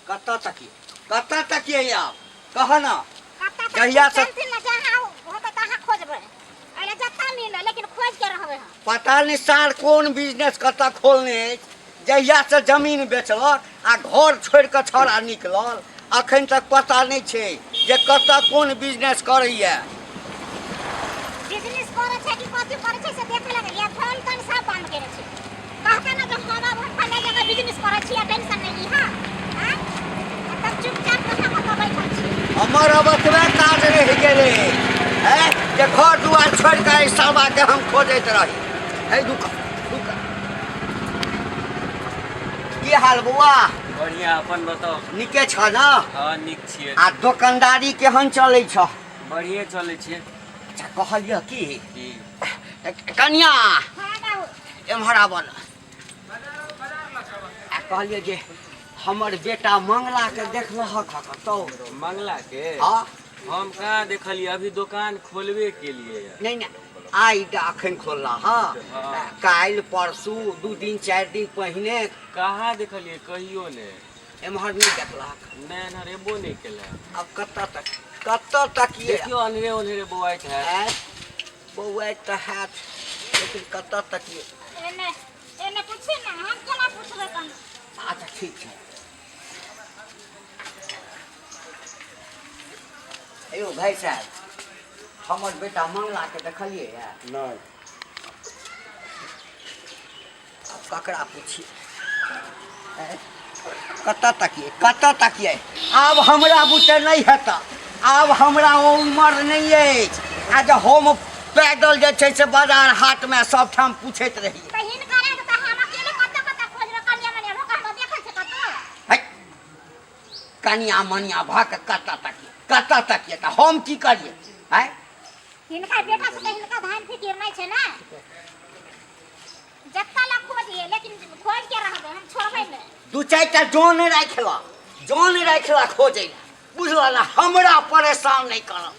कतऽ तकिए, कतऽ तकिए आब कह ना। कतऽ तक जहिया से चलथिन ना, जहाँ होतै तहाँ खोजबै। अरे जतऽ मिले, लेकिन खोज के रहबै हम। पता नहि सार कोन बिजनेस कतऽ खोलने अछि। जहियासँ जमीन बेचलक आ घर छोड़ि कऽ छौड़ा निकलल, अखन तक पता नहि छै जे कतऽ कोन बिजनेस करैए। बिजनेस करै छै कि कथी करै छै से देखे लगलियै। फोन तोन सब बंद केने छै। कहते ना जे हम आब हम फल्लाँ जगह बिजनेस करै छी, टेंशन नहि ली। हाँ आँय? आ तब चुपचाप कहाँ कतऽ बैठल छी। हमर अब एतबे काज रहि गेलै है जे घर दुआर छोड़ि कऽ एहि साबाके हम खोजैत रही। है रुक रुक, की हाल बौआ? बढ़िया, अपन बताउ। नीके छ ना? हाँ, नीक छियै। आ दोकानदारी केहन चलै छ? बढ़िए चलै छै। अच्छा, कहलियह की? की? कनिया। हाँ बाबू। एम्हर आबऽ ने। आ कहलियै जे हमर बेटा मंगला के देखलहक हँ कतौ? मंगला के? हाँ। हम कहाँ देखलियै, अभी दोकान खोलबे केलियै। नहीं नहीं, आइ अखन खोलला। हँ। हाँ। काल्हि परसू 2 दिन 4 दिन पहिने। कहाँ देखलियै, कहियो ने। एम्हर नहि देखलहक? नहि, एम्हर एबो नहि केला। आब कतऽ तक, कतऽ तक ये? देखियौ, अन्हरे ओन्हरे बौआइत हैत। आँय, बौआइत तऽ हैत, लेकिन कतऽ तक ये? एने एने पूछी ना, हम केना पूछबै तहन? अच्छा ठीक छै। यौ भाइ साहब, हमर बेटा मंगला के देखलियै है? नहि। आब ककरा पूछिए? कतऽ तकिए, कतऽ तकिए? आब हमरा बुते नहि हेतऽ। आब हमरा ओ उमर नहि अछि आ जे हम पैदल जे छै से बाजार हाटमे सबठाम पूछैत रही। तऽ हिनकर तऽ हम अकेले कतऽ कतऽ खोजबै? कनिया मनिया भऽ कऽ हमरा देखल छै कतौ? है, कनिया मनिया भऽ कऽ कतऽ तकिए, कतऽ तकिए? तऽ हम की करिए? आँय, हिनका बेटा से तऽ हिनका धान फिकिर नहि छै ने। जत्ता ला खोजिए, लेकिन खोज के रहबै, हम छोड़बै नहि। 2 4टा जन राखि लऽ, जन राखि लऽ खोजै लए, बुझल ने? हमरा परेशान नहि करब।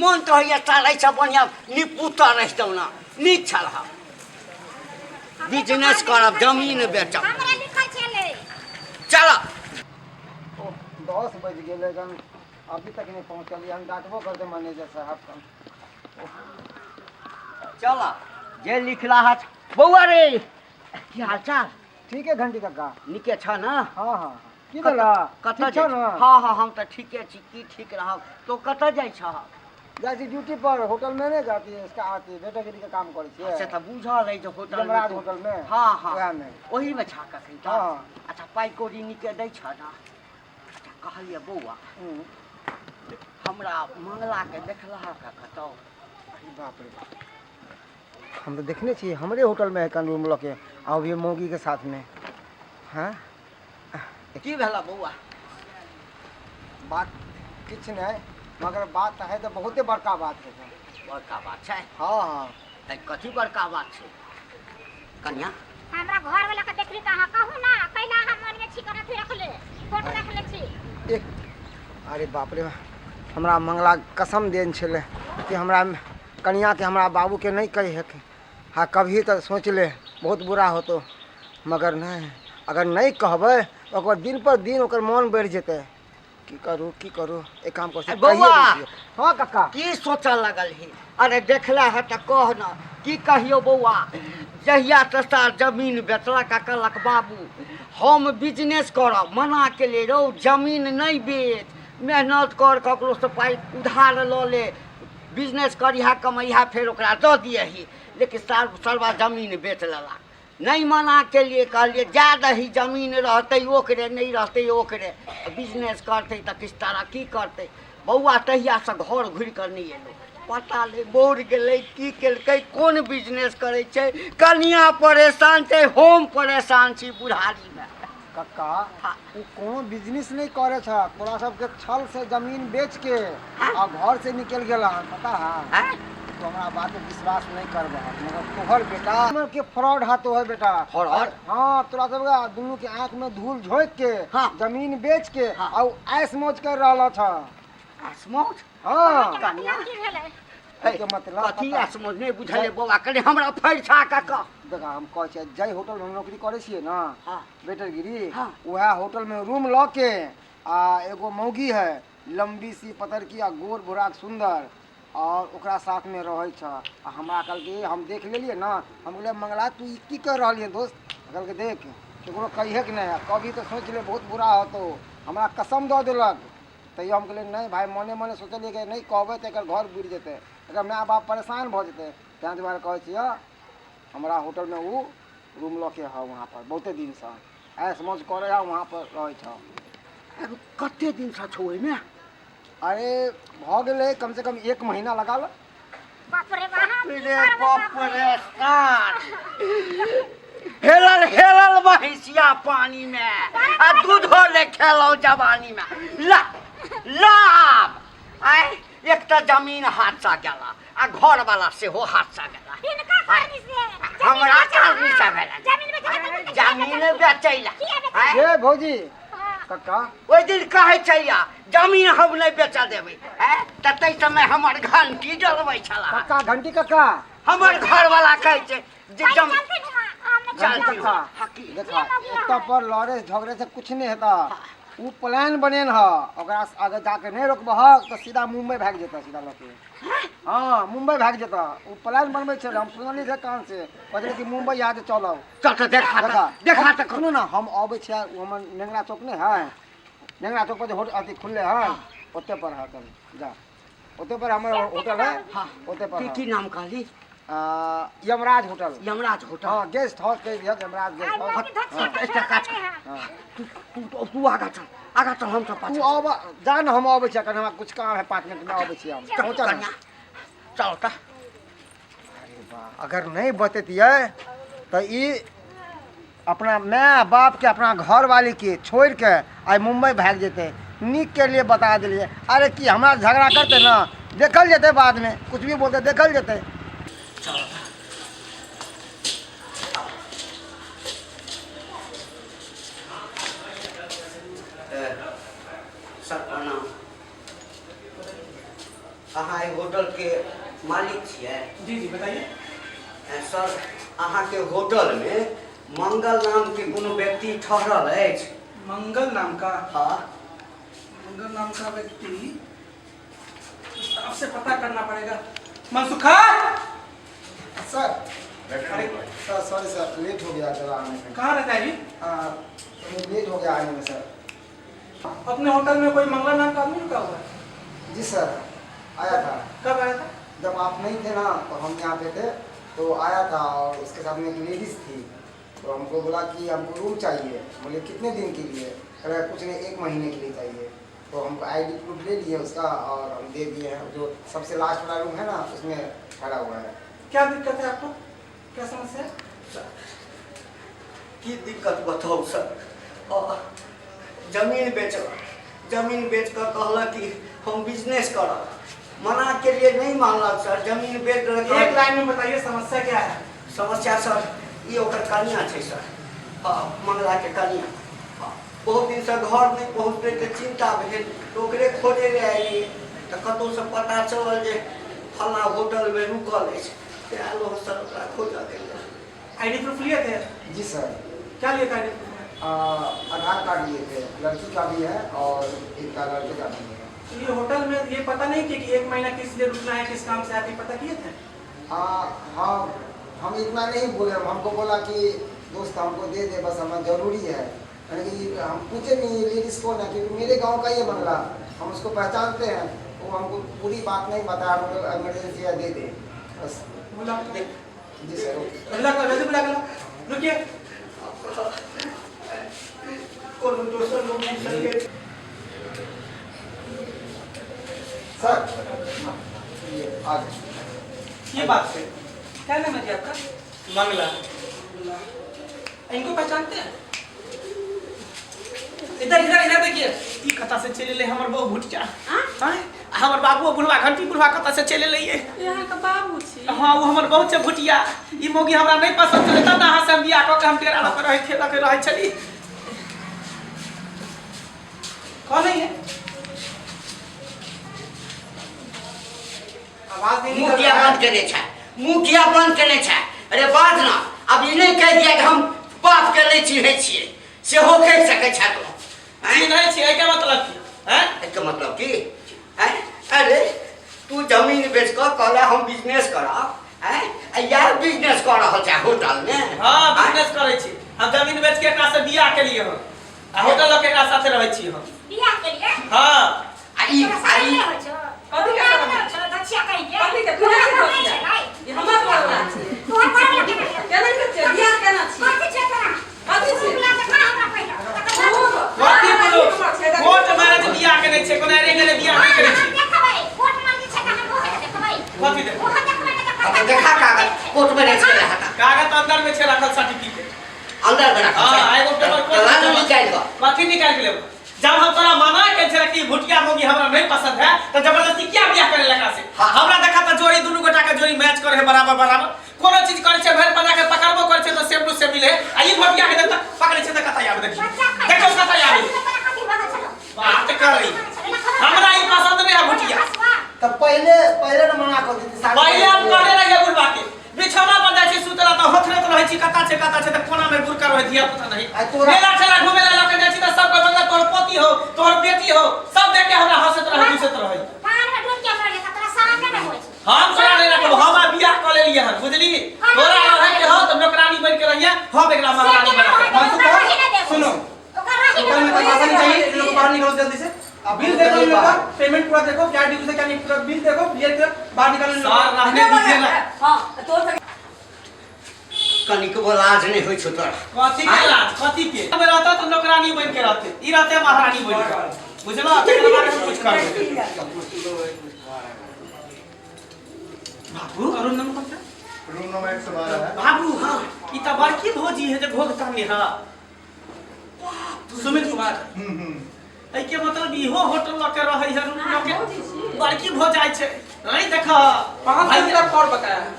मन तऽ होइए साल एहिसँ बढ़िआँ निपुता रहितहुँ ने, नीक छल। हम बिजनेस करब, जमीन बेचब। हमरा लिखल छलै। चल। 10 बज गेलै गन, अभी तक नहीं पहुँचलियै हम। डांटबो करते मैनेजर साहब का। चल, जे लिखला हत। बौआ रे, की हाल चाल? ठीक है घंटी काका। नीके छ ने? हाँ, की भेला? कतऽ ठीक छौ जाइ ने? हाँ हाँ, हम तऽ ठीके छी। की ठीक रहब? तो कतऽ जाइ छह? जाइ छी ड्यूटी पर, होटल में नहीं जाती है इसका आती है, बेटागिरी के काम करै छियै। से तऽ बुझल अइ जे होटल में। यमराज होटल में। हाँ हाँ। वएह में। ओहीमे छह कखन तऽ? हाँ। अच्छा, पाइ कौड़ी नीके दै छह ने? अच्छा, कहलियै बौआ, हमरा मंगलाके देखलहक कतौ? अरे बाप रे बाप, हम तऽ देखने छियै, हमरे होटल में है कन रूम लऽ के आ अभी मौगी के साथ में। हाँ। की भेला बौआ? बात किछु नहि, मगर बात है तऽ बहुते बड़का बात है। बड़का बात छै? हाँ। है, कथी बड़का बात छै कन्या? हमरा घर वाला के देखली तऽ अहाँ कहू ना, कैला अहाँ मन में छी कर अथी रखले, फोटो रखले छी? एक, अरे बाप रे, हमरा मंगला कसम देन छलै कि हमरा कनियाके हमरा बाबूके नहि कही। हाँ, कभी तऽ सोच ले, बहुत बुरा होतो। मगर नहि, अगर नहि कहबै, ओकर दिन पर दिन ओकर मन बढ़ि जेतै। की करू, की करू? एक काम कर। ए बौआ! हाँ काका। की सोचऽ लगल ही? अरे देखला है तऽ कह न। की कहियो बौआ, जहिया से सार जमीन बेचलक आ कहलक बाबू हम बिजनेस करब, मना केलियै, रौ जमीन नहि बेच, मेहनत कर, ककरोसँ पाइ उधार लऽ ले, बिजनेस करिहा, कमैहा, फेर ओकरा दऽ दियही। लेकिन सार सरवा जमीन बेच लेलक। नहि मना केलियै, कहलियै जा दही, जमीन रहतै ओकरे, नहि रहतै ओकरे, बिजनेस करतै तऽ किछु तरक्की करतै। बौआ, तहियासँ घर घुरि कऽ नहि एलहुँ। पता नहि मरि गेलै, की केलकै, कोन बिजनेस करै छै। कनिया परेशान छै, हम परेशान छी बुढ़ारीमे। कक्का, ओ कोनो बिजनेस नहि करे छ। तोरा सबके छल से जमीन बेच के आ घर से निकल गेल हन, पता है? आँय? तू हमरा बात पे विश्वास नहीं करबह, मगर तोहर बेटा के फ्रॉड है, तोहर बेटा। फ्रॉड? हाँ, तोरा सबके दुनू के आंख में धूल झोंक के जमीन बेच के आ उ ऐश मौज कर रहल छ। असमौज? हाँ। कनिया। की भेलै? एहिके मतलब कथी? पता- असमौज नहि बुझलियै बौआ, कनि हमरा फरिछा कऽ कह। देखा, हम कहै छियै, जाहि होटल में हम नौकरी करै छियै ने, वेटरगिरी, वएह होटल में रूम लऽ के आ एगो मौगी है लम्बी सी पतरकी आ गोर भूराक सुन्दर और ओकरा साथमे रहै छ। आ हमरा कहलकै हम देख लेलियै ने, हम कहलियै मंगला तू ई की कर रहलियै दोस्त? कहलकै देख ककरो कहिएके नहि है, कभी तऽ सोचि ले बहुत बुरा होतौ, हमरा कसम दऽ देलक। तैयो हम कहलियै नहि भाय, मने मने सोचलियै कि नहि कहबै तऽ एकर घर बुड़ि जेतै, एकर माय बाप परेशान भऽ जेतै, ताहि दुआरे कहै छियऽ हमरा होटलमे ओ रूम लऽ के हऽ वहाँपर बहुते दिनसँ ऐश मौज करै हऽ वहाँपर रहै छऽ। अरे कते दिनसँ छौ ओहिमे? अरे भऽ गेलै कमसँ कम 1 महीना लगा लो। बाप रे बाप रे बाप रे सार, हेलल हेलल महिसिया पानी में आ दूधो ले खेलौ जवानी में। ला लाभ आय, एक तऽ जमीन हाथसँ गेला आ घर वाला सेहो हाथसँ गेला। हिनका करनी से हमरा करनी से भेला जमीन बेचै, जमीन बेचै ला। ये भौजी कक्का ओहि दिन कहै छलियै जमीन हम नहि बेचऽ देबै, तऽ ताहि समय हमर घंटी डलबै छला। कक्का घंटी कक्का हमर घरवाला कहै छै जे घंटी कक्का देखा एतऽ पर लड़े झगड़े से कुछ नहीं हेता, उ प्लान बनेन ह, ओकरा आगे जाके नहीं रोकबह तऽ सीधा मुंबई भागि जेतऽ, सीधा लऽ के। हाँ मुंबई भागि जेतऽ, उ प्लान बनबै छलै, हम सुनलियै छै कान से, कहै कि मुंबई आज चलब। चल तऽ देखा देखा देखा तऽ सुनू ना, हम अबै छियै, ओ हमर नेंगरा चौक नहि है, नेंगरा चौक पर जे होटल अथी खुलले है ओते पर है, चल जा ओते पर हमर होटल है। हाँ ओते पर। की नाम कहली? यमराज होटल। यमराज होटल। हाँ गेस्ट हाउस कहि दिहक, यमराज गेस्ट हाउस। एकटा काज कर, तू तू आगा चल, आगा चल, हम सब तू आब जा ना, हम अबै छियै, हमरा कुछ काम है, 5 मिनट में अबै छियै हम। पहुँचा ना। चल तऽ। अरे वाह, अगर नहीं बतेतियै तऽ ई अपना माय बाप के अपना घर वाली के छोड़ के आइ मुंबई भागि जेतै। नीक के लिए बता दिलियै। अरे की हमरा झगड़ा करते ना, देखल जेतै बाद में, कुछ भी बोलते देखल जेतै। सर प्रणाम, अहाँ एहि होटलके मालिक छियै? जी जी बताइए। सर अहाँके होटलमे मंगल नामके कोनो व्यक्ति ठहरल अछि? मंगल नाम का? हाँ। मंगल नाम का व्यक्ति स्टाफ से पता करना पड़ेगा। मनसुखा सर। अरे सर सॉरी सर, लेट हो गया जरा आने में। कहाँ रहता है जी? लेट हो गया आने में सर। अपने होटल में कोई मंगला नाम का आदमी रुका हुआ है? जी सर आया था। कब आया था? जब आप नहीं थे ना तो हम यहाँ पे थे, तो आया था और उसके साथ में एक लेडीज़ थी, तो हमको बोला कि हमको रूम चाहिए। बोले कितने दिन के लिए? अरे कुछ नहीं, 1 महीने के लिए चाहिए। तो हमको आईडी प्रूफ ले लिए उसका और हम दे दिए हैं, जो सबसे लास्ट वाला रूम है ना उसमें ठहरा हुआ है। क्या दिक्कत है आपको, क्या समस्या है? की दिक्कत बताओ सर, जमीन बेचल, जमीन बेच कर कहलक कि हम बिजनेस करब, मना के लिए नहीं मानलक सर, जमीन बेच देलक। एक लाइन में बताइए समस्या क्या है? समस्या सर ई ओकर कनिया छै सर, हाँ मंगला के कनिया। हाँ, बहुत दिनसँ घर नहि पहुँचलै तऽ चिन्ता भेल, तऽ ओकरे खोजै लए अयलियै तऽ कतहुसँ पता चलल जे फल्लाँ होटलमे रुकल अछि, तऽ आयल हो सर ओकरा खोजऽ के लेल। आईडी प्रूफ लिए थे? जी सर। क्या लिए थे आईडी प्रूफ में? आधार कार्ड लिए थे, लड़की का भी है और एक का लड़के का भी है। तो ये होटल में ये पता नहीं कि 1 महीना किस लिए रुकना है, किस काम से आती, पता किए थे? हाँ हम इतना नहीं बोले, हमको बोला कि दोस्त हमको दे दे बस, हमें ज़रूरी है। यानी कि हम पूछे नहीं लेडीज़ कौन है, क्योंकि मेरे गांव का ये बंगला, हम उसको पहचानते हैं, वो हमको पूरी बात नहीं बताया, हमको इमरजेंसी है दे दे बस। बोला जी सर ओके। बुला कर, जल्दी बुला कर रुकिए। कोनो दोसर लोग सर ये आ गए। ये बात है, क्या नाम है जी आपका? मंगला। इनको पहचानते हैं? इधर इधर इधर देखिए। ई कतऽ से चलि एलै हमर बहू भुटिया? आँय, हमर बाबू बुढ़वा घंटी बुढ़वा कतऽ से चलि एलै? अहाँके बाबू छी? हाँ वो हमर बहुत छै भुटिया। ई मौगी हमरा नहीं पसंद छलै तब ने अहाँ से हम बियाह कऽ के हम डेरा लऽ के रहै लऽ के रहै छली। कौन है ये? आवाज नहीं मुँह निकल किया रहा है। बंद केने छै, मुँह किया बंद केने छै? अरे बात ना, अब ई नहीं कहि दिया कि हम बाप के नहीं चिन्है छियै, सेहो कहि सकै छै तू। चिन्है छियै, एहिके मतलब एहिके मतलब की आँय? अरे तू जमीन बेच कऽ कहला हम बिजनेस करब आँय? आ इएह बिजनेस कऽ रहल छै होटल मे हाँ बिजनेस करै छी हम। जमीन बेच के एकरा से बियाह केलिए हन आ होटल लऽ के एकरा साथे रहै छी हम। बियाह केलिए? हाँ। आ ई तोरा आ शरम ई नहि होइ छौ? कथी के तोरा शरम? नहि होइ छौ? दक्षिया कहीं के? कथी के? तोरा तू शरम नहि नहि छै छै, भाइ? ई हमर घरवला छी। तोहर घरवला केना छै? केना के छियै? बियाह केना छी? कथी छै तोरा? कथी छै? प्रूफ ला देखा हमरा पहिले। तकर बाद प्रूफ? कथी हमर बोलो? छै, देखी। कोर्ट मैरिज बियाह केने छियै, कोनो अरेंज मैरिज बियाह नहि केने हम छी। देखबै। कोर्ट मैरिज छै तऽ हम ओहे देखबै। कथी देखबै? ओहे देखबै ने तऽ आ तऽ देखा कागज कोर्ट मैरिज के रहता। कागज अंदर में छै राखल, सर्टिफिकेट। अंदर में राखल हाँ, छै। एगो पेपर तऽ लानू निकालि कऽ। कथी निकालि के लेबो? जब हम तोरा मना के छले कि भुटिया मोगी हमरा नहीं पसंद है तो जबरदस्ती क्या बियाह करे लगा से? हाँ। हमरा देखा तो जोड़ी दुनू गोटा के जोड़ी मैच करे है बराबर बराबर। कोनो चीज करे छै भरि पना के पकड़बो करे छै तो सेम टू सेम मिले। आ ई भुटिया के देखता पकड़े छै त कतई आबे देखी। बच्चा खाइ। देखो कतई आबे। तोरा कथी भऽ गेल छलौ? बात करी। हमरा ई पसंद नहीं है भुटिया। तऽ पहिले पहिले ने मना कऽ देती शादी। पहिले हम कहने रहिए बुढ़वा के, बिछौना पर जाइ छी सुतला तऽ होथरत रहै छी कता छै कता छै, तऽ कोना में गुड़का रहै धिया पुता नहीं। आ तोरा- मेला ठेला घूमे ला लके जाइ छी तऽ सब कहत तोहर पोती हो तोहर बेटी हो, सब देख के हमरा हंसैत रहै दुसैत रहै। कान में डूब के मर जेता, तोरा शरम नहि होइ छौ? हम तोरा नहीं रखब, हम आब बियाह कऽ लेलियै हन, बुझली? तोरा रहै के हो तऽ नौकरानी बनि के रहिए, हम एकरा महारानी बना के। मनसुख ओकरा रही नहि देबो। सुनो, ओकरा रही होटल नहि में देबो। तमाशा नहीं चाहिए। इन लोगों को बाहर निकालो जल्दी से। अब बिल देखो इन लोगों का, पेमेंट पूरा देखो, क्या ड्यूज है क्या नहीं, पूरा बिल देखो, क्लियर कर बाहर निकालो इन लोगों सर को। रहने दीजिए ना। हाँ, तोर संगे कनिकबो लाज नहि होइ छौ तोरा। कथी के लाज? कथी के? हम रहता तऽ नौकरानी बनि के रहते, ई रहते महारानी बनि के, बुझलो? तकर बाद हम कुछ करबै। बाबू और रूम नंबर कौन सा? रूम नंबर 112 है। बाबू। हाँ, ई तऽ बड़की भौजी है जे घोघ ताने है, सुमित कुमार। एहि के मतलब इहो होटल लऽ के रहै है, रूम लऽ के। बड़की भऽ जाइ छै नहीं देख। 500 रुपया आपका और बकाया है,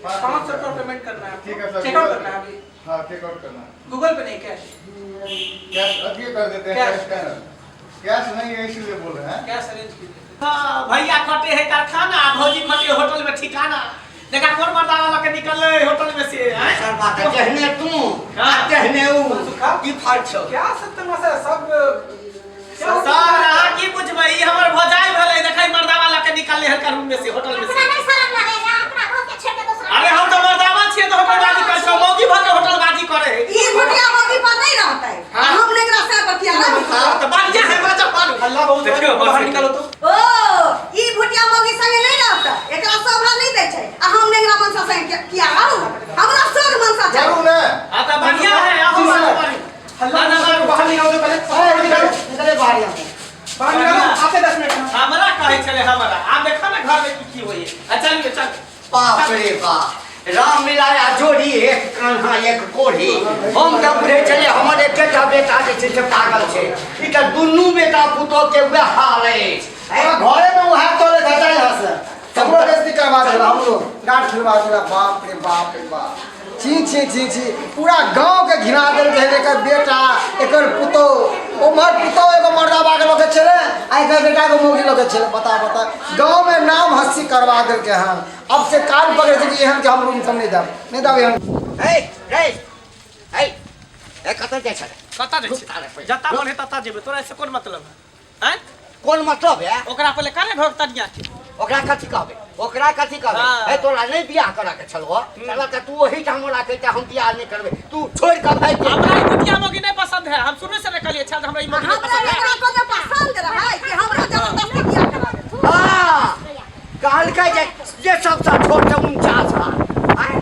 500 रुपया पेमेंट करना है। ठीक है सर। चेकआउट करना है अभी। हाँ, चेकआउट करना है। गूगल पे नहीं, कैश। कैश अभी कर देते हैं। कैश। कैश कैश नहीं है इसलिए बोल रहे हैं। कैश अरेंज कीजिए। हाँ, भैया कटे है कारखाना, भौजी कटे होटल में ठिकाना। देखा कोन मर्दाना लऽ के निकललै होटल में से, आँय? सर बात है, जेहने तू हाँ। आ तेहने ऊ। सुखा। की फर्क छौ? क्या सब तमाशा है सब क्या? सर अहाँ की बुझबै, ई हमर भौजाई भेलै। देखै मर्दाना लऽ के निकललै हल्का रूम में से, होटल में अपना से। नहि शरम लगैया अपना बहू के छोड़ि के दोसरा? अरे हम तऽ मर्दाना छियै तऽ होटलबाजी करै छियै, मौगी भऽ के होटलबाजी करै है। ई भुटिया मौगी पर नहीं रहतै। हम एकरा से बतिया रहबै। हाँ, तऽ बढ़िया है, बाजा मारू। हल्ला बहुत है, देखियौ, बाहर निकालो तो। ओ ई भुटिया मौगी संगे नहीं रहतै, एकरा शोभा नहीं दै छै आ हम नेंगरा मनसा संगे किया रहू? हमरा सोग मनसा छै। जरूर है। हाँ तऽ बढ़िया है, अहूँ जी, सर। मारू, मारू। हल्ला ना, ना, बहुत है, बाहर निकालो तो पहले बाहर निकालो। निकले बाहर यहाँ से। बाहर निकालो, आते 10 मिनट में। हमरा कहै छलै हमरा, आब देखऽ ने घर में की की होइए। आ चलिए चल। बाप रे बाप, राम मिलाया जोड़ी, एक कान्हा एक कोढ़ी। हम तऽ बुझै छलियै हमर एकेटा बेटा जे छै से पागल छै, ई तऽ दुनू बेटा पुतोह के वएह हाल अछि। हमरा घरे में वएह चले था जाए यहाँ से, हमरो बेइज्जती करवा देला, हमरो गांठ खिलवा देला। बाप रे बाप रे बाप, छी छी छी छी, पूरा गांव के घिना देलकै हन एकर बेटा एकर पुतोह। उम्हर पुतोह एगो मर्दाबा के लऽ के छलै आ एकर बेटा एगो मौगी लऽ के छलै। बता बता, गांव में नाम हंसी करवा देलकै हन। अब से कान पकड़े छै कि एहन के हम रूम सब नहीं देब, नहीं देब एहन। ए रे ए ए, कतऽ जाइ छलै? कतऽ जाइ रुक छै? तारे पहिले। जतऽ मन है ततऽ जेबै, तोरा एहिसँ कोन मतलब है, आँय? कोन मतलब है? ओकरा पहिले करे घोघ तनिया के। ओकरा कथी कहबै? ओकरा कथी कहबै? हाँ। हे, तोरा नहि बियाह करऽ के छलौ चल तऽ तू ओहिठाम राखै तऽ हम बियाह नहि करबै, तू छोड़ि कऽ भागि गेल। हमरा ई भुटिया मौगी नहीं पसंद है। हम शुरू से नहीं कहलिए छल हमरा ई मौगी नहीं हमरा पसंद है। एकरा कोनो पसंद रहै कि हमरा जबरदस्ती बियाह करा देत? हाँ, कहलकै जे जे सबसँ छोट छै 49 साल। आँय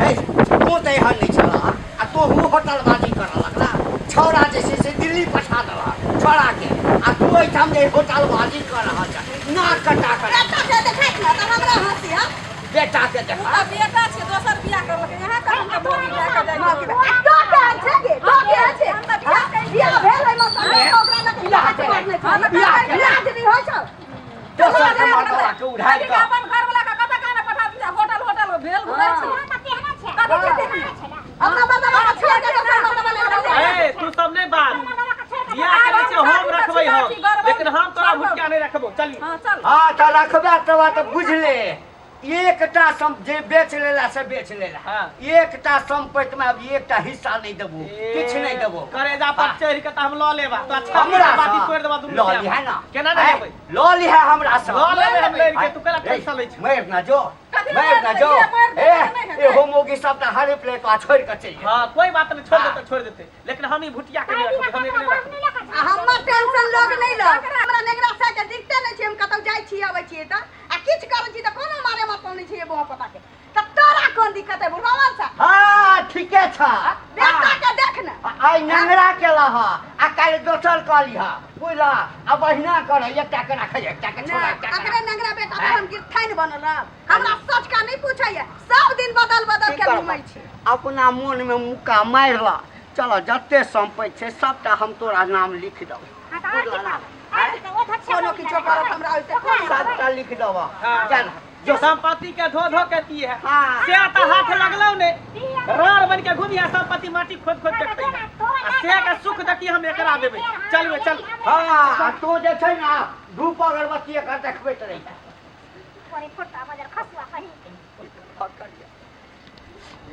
हे, तू तऽ एहन नहि छलह आ तोहू होटलबाजी करऽ लगला। छौड़ा जे छै से दिल्ली पठा देलक छौड़ाके आ तू एहिठाम जे होटलबाजी कऽ रहल छह, नाक कटा कऽ। बेटा के देखैत ने तऽ हमरा हंसी हँ। बेटाके देखा। बेटा छै, दोसर बियाह करलकै, यहाँ तऽ हम भौजी लए कऽ जाइ माँ के बे- तो के छै गे? तो के छै? बियाह भेल है मत ओकरा लग बियाह बियाह केलक। नहि बियाह केलक। लाज नहि होइ छौ? दोसर के मर्दबा के उड़ाइ कऽ अपन घर वाला के कतऽ काने पठा दै छै, होटल होटल भेल घुरै छै। तऽ तेहने छै। कथी छै तेहने? अपना मर्दाबा के छोड़ के दोसर मर्दाबा लग रहलै। ए तू सब नहीं बात मर्दाबा के छोड़ि कऽ बियाह करै छै हम रखबै हम, लेकिन हम तोरा भुटिया नहीं रखबो, चली। हाँ चल। हाँ तऽ रखबे तऽ बुझले, एकटा सम जे बेच लेला से बेच लेला। हाँ। एकटा संपत्ति में अब एकटा हिस्सा नहीं देबो, किछु नहीं देबो। करेजा पर चढ़ के तऽ हम लऽ लेबा तो अच्छा हमरा बाती तोड़ि देबा दुनू। लऽ लिहे ना। केना नहि लेबै? लऽ लिहे हमरा से। लऽ लेबै हम लड़ि के, तू केना पैसा लै छी? मरि ना जो, कथी मरि ना मरि जो। जेबै? मरि ए, जेबै, नहि हेतै। एहो मौगी सब तऽ हड़प लेतो आ छोड़ि कऽ चलि जेतौ। हाँ कोई बात नहीं, छोड़ देते छोड़ देते, लेकिन हम ई भुटिया के नहीं रखबै, हम एक नहीं रखबै। आ हमर टेंशन लोग नहि लग। हमरा नेंगरा साह के दिखते नहि छै, हम कतौ जाइ छी अबै छियै तऽ आ किछु करै छी तऽ कोनो मारे मतलब नहि छै बौआ पता के। तऽ तोरा कोन दिक्कत है बुढ़वा मनसा? हाँ ठीके छ। बेटा के देख ने। आइ नेंगरा केला ह आ काल्हि दोसर कऽ लिह, बुझला? आ बहिना कर, एकटा के राखै, एकटा के छोड़, एकटा के अकरे नेंगरा बेटा पर हम गिरथाइन बनल रहब। हमरा सच का नहीं पूछैया, सब दिन बदल बदल की के करब? घुमै छै। अपना मोन में मुक्का मारि ल, चल जते सम्पत्ति छै सबटा हम तोरा नाम लिख देबै। हाँ, तऽ आओर की करब? आओर की करब? ओ धच्छा कोनो किछो करत हमरा ओइसे कोन सबटा लिख देबऽ। हाँ। चल जो संपत्ति के धो धो के पिए है, हाँ। से तो हाथ लगलौ ने, रार बन के घूमिया संपत्ति माटी खोद खोद के खइहा, आ से के सुख देखी हम एकरा देबै। चल वे चल। हाँ, तू जे छै ना धूप अगरबत्ती एकर देखबैत रहिहे। अरे फुटा बजर खसुआ कहीं।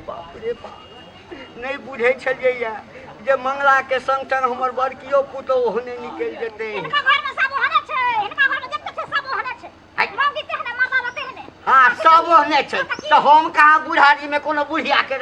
बाप रे बाप, नहि बुझै छलियै जे मंगला के संग संग हमर बड़कियो पुतोहु ओहने निकलि जेतै। हिनका घर में सब ओहने छै, हिनका घर में जते छै सब ओहने छै। मौगी तेहने, माँ बाबा तेहने। हाँ सब ओहने छै, तऽ हम कहाँ बुढ़ारी में कोनो बुढ़िया के